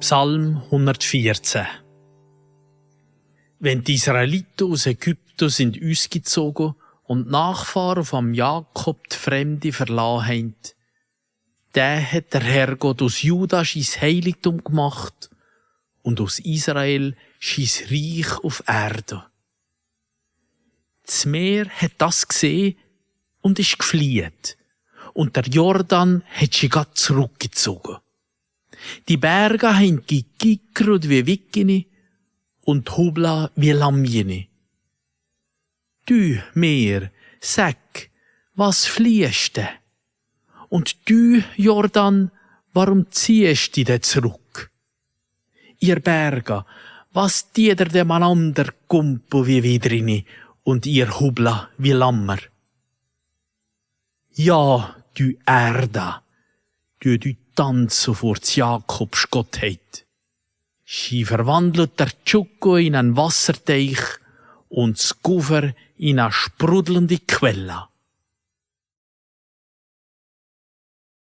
Psalm 114. Wenn die Israeliten aus Ägypten sind ausgezogen und Nachfahren vom Jakob die Fremde verlassen haben, der hat der Herrgott aus Juda sein Heiligtum gemacht und aus Israel sein Reich auf Erde. Das Meer hat das gesehen und ist geflieht, und der Jordan hat sich grad zurückgezogen. Die Berge haben gekickert wie Wickene und Hubla wie Lammjene. Du, Meer, sag, was fliehst du? Und du, Jordan, warum ziehst du dich zurück? Ihr Berge, was tieder dem einander Kumpo wie Widrini und ihr Hubla wie Lammer? Ja, du Erde, du tanzen vor Jakobs Gottheit. Sie verwandelt der Tschuko in einen Wasserteich und das Gufer in eine sprudelnde Quelle.